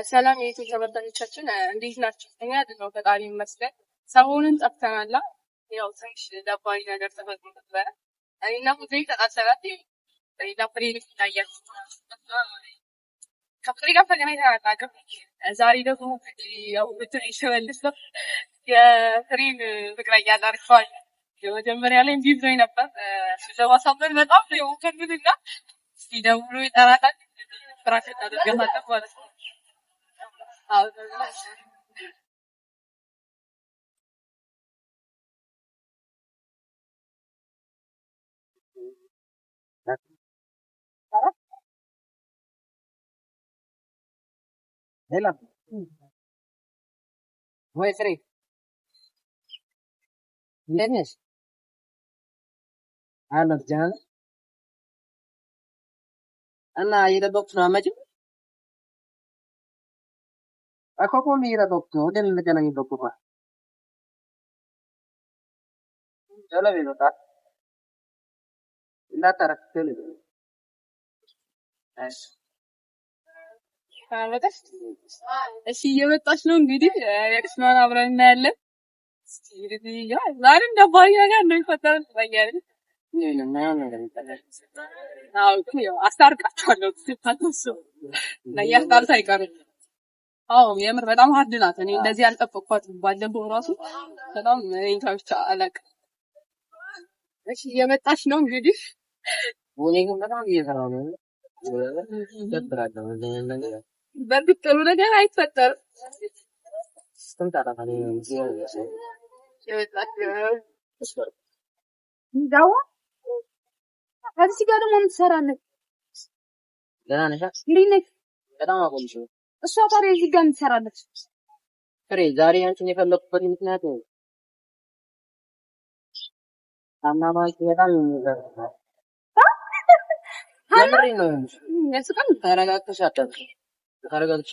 ሰላም የኢትዮ ተመልካቾቻችን እንዴት ናቸው? እኛ ደህና ፈጣሪ ይመስገን። ሰሞኑን ጠፍተናል። ያው ትንሽ ደባሪ ነገር ተፈጥሮ ነበረ። እኔና ፍሬ ተጣልተናል። እኔና ፍሬ ይታያል። ከፍሬ ጋር ተገናኝተን አናውቅም። ዛሬ ደግሞ ያው ብትር ይሸመልስ ነው የፍሬን ፍቅረኛ ላርፈዋል። የመጀመሪያ ላይ እምቢ ብሎኝ ነበር። ለማሳመን በጣም ነው የሞከርኩትና እስኪ ደውሎ ይጠራታል። ፍራሽ እናደርጋታለን ማለት ነው። Hello ወይ ፍሬ እንዴት ነሽ? አለሁ ደህና ነሽ? እና እየጠበኩሽ ነው። አትመጭም እኮ ቆሜ እየጠበኩሽ ነው። ወደምንገናኝበት ቦታ ቶሎ በይ በቃ እንዳታረፍጂ ቶሎ በይ። እሺ እሺ እየመጣች ነው እንግዲህ reaction ኗን አብረን እናያለን። ዛሬም ደባሪ ነገር እንደሚፈጠር ትጠያለች። አስታርቃቸዋለሁ እያስታርስ አይቀርም። አዎ የምር በጣም hard ናት። እኔ እንደዚህ አልጠበቅኳትም። ባለፈው ራሱ በጣም እኔ እንጃ ብቻ አላውቅም። እሺ እየመጣች ነው እንግዲህ። እኔ ግን በጣም እየፈራሁ ነው። እደብራለሁ። በእርግጥ ጥሩ ነገር አይፈጠርም። እዚህ ጋር ደግሞ ምን ትሰራለህ? ደህና ነሽ? እንዴት ነህ? በጣም አቆምሽ። እሷ ታዲያ እዚህ ጋር ምን ትሰራለች? ፍሬ ዛሬ አንቺን የፈለኩበት ምክንያት ሀና ማለት በጣም የሚገርም የምሬን ነው። ተረጋግተሽ አዳምጪ። ተረጋግተሽ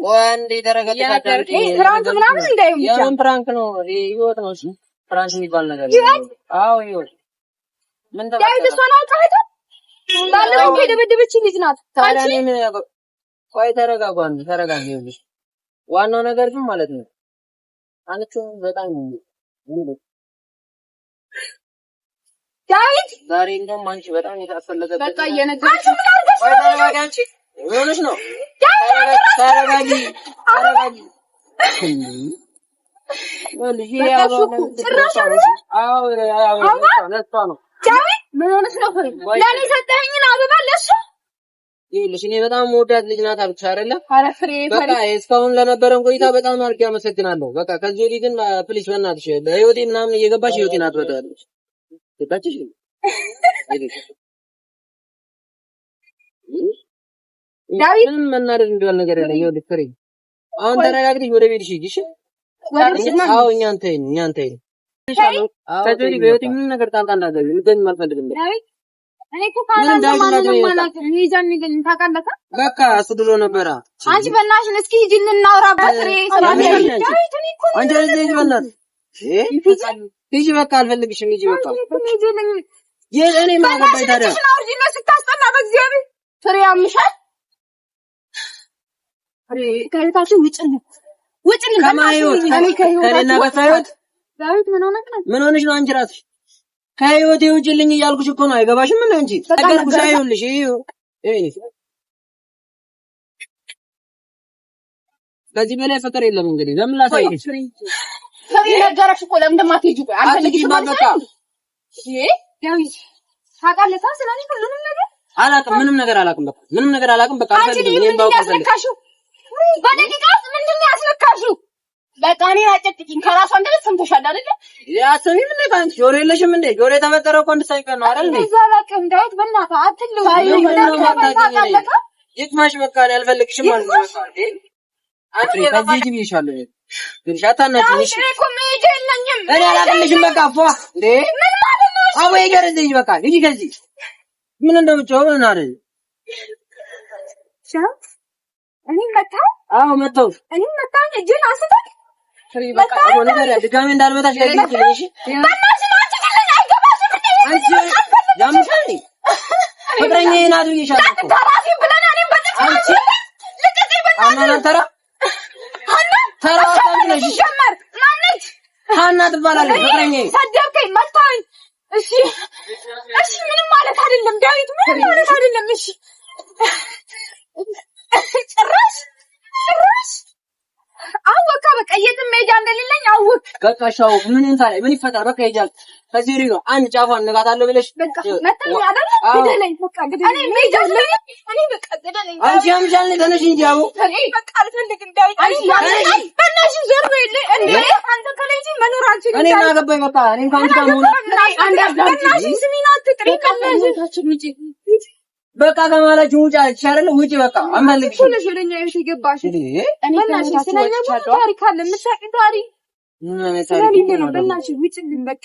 ወንድ ተረጋግተሽ አዳምጪ። prank ምናምን እንዳይሆን ብቻ። የምን prank ነው? ህይወት ነው እሱ። prank የሚባል ነገር አዎ፣ ህይወት ምን ዳዊት እሷን አውቃለሁ። ባለፈው እኮ የደበደበችኝ ልጅ ናት። ታዲያ እኔ ምን ቆይ ተረጋጉ፣ አንዴ ተረጋጊ። ይኸውልሽ ዋናው ነገር ግን ማለት ነው አንቺ በጣም ዳዊት ዛሬ እንደውም አንቺ በጣም የታስፈለገበት በቃ እየነገረች ቆይ ተረጋጊ። አንቺ ምን ሆነሽ ነው? ተረጋጊ፣ ተረጋጊ። ምን ሆነሽ ነው ፍሬ? ለእኔ ሰጠኸኝን አበባ ለእሱ ይኸውልሽ እኔ በጣም የምወዳት ልጅ ናት አልኩሽ አይደለ? ኧረ ፍሬ በቃ እስካሁን ለነበረን ቆይታ በጣም አድርጌ አመሰግናለሁ። በቃ ከዚህ ወዲህ ግን please በእናትሽ በህይወቴ ምናምን እየገባሽ ህይወቴን አትበጥብጪ። ገባችሽ? ዳዊት ምንም መናደድ የሚባል ነገር የለም። ይኸውልሽ ፍሬ አሁን ተረጋግተሽ ወደ ቤትሽ ሂጂ እሺ? አዎ እኛን ተይን፣ እኛን ተይን። ከዚህ ወዲህ በህይወቴ ምንም ነገር ጣልቃ እንዳትገቢ እንድትገቢም አልፈልግም። ዳዊት እኔ እኮ ካላንተ ማንንም አላውቅም። ይዛን ይገኝ ታውቃለህ። በቃ እሱ ድሮ ነበረ። አንቺ በእናትሽን እስኪ ሂጂ እናውራበት። ፍሬ ዳዊት እኔ እኮ አንቺ ሂጂ በእናትሽ ሂጂ፣ በቃ አልፈልግሽም። ሂጂ በቃ እኔ ምን አገባኝ ታዲያ? ስታስጠላ በእግዚአብሔር ፍሬ ያምሻል። ከህይወታችን ውጭልን፣ ውጭልን። ከማህይወት ከእኔና ከህይወት ዳዊት ምን ሆነህ ነው? ምን ሆነሽ ነው አንቺ ራስሽ? ከህይወቴ ውጭልኝ እያልኩሽ እኮ ነው። አይገባሽም እንደ አንቺ ነገርኩሽ። አይኸውልሽ ይኸው ከዚህ በላይ ፍቅር የለም። እንግዲህ ለምን ላሳይሽ? ፍሬ ነገረሽ እኮ ለምን እንደማትሄጂው። ቆይ አልፈልግሽም በቃ ዳዊት ታውቃለህ ስለኔ ሁሉንም ነገር አላውቅም። ምንም ነገር አላውቅም። በቃ ምንም ነገር አላውቅም። በቃ አልፈልግም። እኔም ባውቅ አልፈልግም። በደቂቃ ውስጥ ምንድን ነው ያስነካሽው? በቃ እኔን አጨቅጭቂኝ። ከራሷ እንደዚህ ሰምተሻል አይደለ? አትሰሚም እንዴ? ከአንቺ ጆሮ የለሽም እንዴ? ጆሮ የተፈጠረው እኮ እንድትሰሚ ነው አይደል እንዴ? እዛ አላውቅም። ዳዊት በእናትህ አትልው። ይጥማሽ። በቃ እኔ አልፈልግሽም ማለት ነው። አንቺ ከዚህ ሂጂ ብዬሻለሁ። ትንሽ አታናግሪኝ። እሺ እኔ እኮ መሄጃ የለኝም። እኔ አላውቅልሽም። በቃ ፏ እንዴ ምን ማለት ነው? አቦ ይገር እንጂ በቃ ሂጂ ከዚህ። ምን እንደምትጮህ ምን አይደል? እኔ መታው። አዎ መታው። እኔ መታው። እጄን አንስተህ ፍሬ በቃ አቦ ነገር ድጋሜ እንዳልመታሽ ከዚህ ሂጂ። እሺ በእናትሽ አንቺ ግን አይገባሽም እንዴ? አንቺ ያምሻል እንዴ? ፍቅረኛዬ ናት ብዬሻለሁ እኮ። ተራፊ ብለን እኔም አንቺ ሀና ተራ ተራ ታምነሽ ጀመር ማነች? ሀና ትባላለች ፍቅረኛዬ። ሰደብከኝ፣ መታኸኝ። እሺ እሺ፣ ምንም ማለት አይደለም ዳዊት፣ ምንም ማለት አይደለም። እሺ ጭራሽ ጭራሽ አወካ። በቃ የትም መሄጃ እንደሌለኝ አወክ። በቃ ሻው ምን ታዲያ ምን ይፈጠር? በቃ ይጃል ከዚህ ወዲህ ነው አንድ ጫፏን ንቃታለሁ ብለሽ በቃ መታኸኝ አይደል? ግደለኝ፣ በቃ ግደለኝ። እኔ መሄጃ ስለሌለኝ እኔ በቃ ግደለኝ። አንቺ ያምሻል ተነሽ እንጂ አቦ እኔ በቃ አልፈልግም ዳዊት። በእናትሽ ዞር በይልኝ እንዴ! አንተ ከላይ መኖር አልችልም። እኔ ምን አገባኝ? በቃ እኔም ከአንቺ ጋር መሆን በእናትሽ ስሚን አትጥሪ። በቃ ከማላችሁ ውጭ አለች አይደል? ውጭ በቃ አንፈልግሽም። እኮ ነሽ ወደ እኛ ቤት የገባሽ። በእናትሽ ስለኛ ብዙ ታሪክ አለ፣ የምታውቂው ታሪክ ምን አይነት ታሪክ ስለሌለ ነው። በእናትሽ ውጭልኝ በቃ።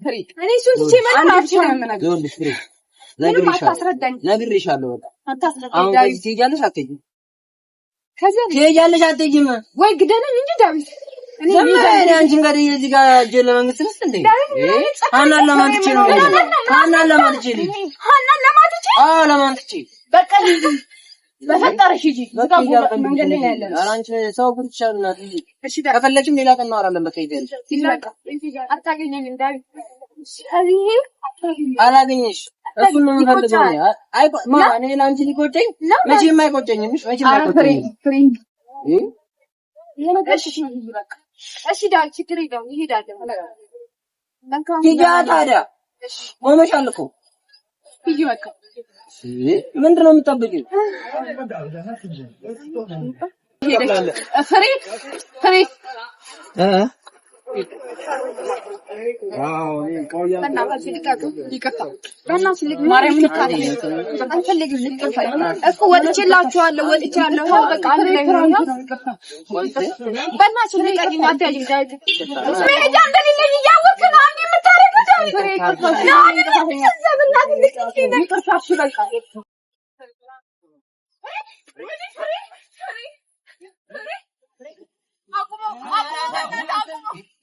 እኔ እሱን ትቼ መኖር አልችልም። ይኸውልሽ ፍሬ ምንም አታስረዳኝ፣ ነግሬሻለሁ። በቃ አታስረዳኝ አሁን ዳዊት። ከዚህ ትሄጃለሽ አትሄጂም? ከዚያ ትሄጃለሽ አትሄጂም? ወይ ግደለኝ እንጂ ዳዊት። እኔ ዝም በይ። እኔ አንቺን ጋር እዚህ ጋር እጄን ለመንግስት ልስጥ እንዴ? ሀናን ለማን ትቼ ነው? ሀናን ለማን ትቼ ልሂድ? ሀናን ለማትቼ አዎ ለማን ትቼ? በቃ ሂጂ፣ በፈጠረሽ ሂጂ። በቃ መንገድ ላይ ያለ ኧረ አንቺ ሰው ጉድ ይሻላል። እሺ ከፈለግሽም ሌላ ቀን እናወራለን። በቃ ሂጂ። በቃ አታገኘኝም ዳዊት። እዚህ አላገኘሽ እሱን ነው የምፈልገው። እኔ አይ ማ እኔ ለአንቺ ሊቆጨኝ መቼም አይቆጨኝም። እሺ መቼም አይቆጨኝም። እ እሺ በቃ እሺ ዳዊት፣ ችግር የለውም እሄዳለሁ። መልካም ሂጂ ታዲያ ቆመሻል እኮ ሂጂ በቃ። ምንድን ነው የምትጠብቂው? ፍሬ ፍሬ በእናታችሁ ልቀቁ፣ ይቅርታ። በእናትሽ ልቀቁ። ማርያምን አልፈልግም። ይቅርታ እኮ ወጥቼላችኋለሁ፣ ወጥቻለሁ። በቃ አንድ ላይ ሆነና በእናትሽ ልቀቂኝ፣ አትያዥኝ ዳዊት። መሄጃ እንደሌለኝ እያወቅህ ነው አንድ የምታደርገው ዳዊት። ነው አይደል? እዛ በእናትህ ልቀቂኝ። ይቅርታ እሺ በቃ።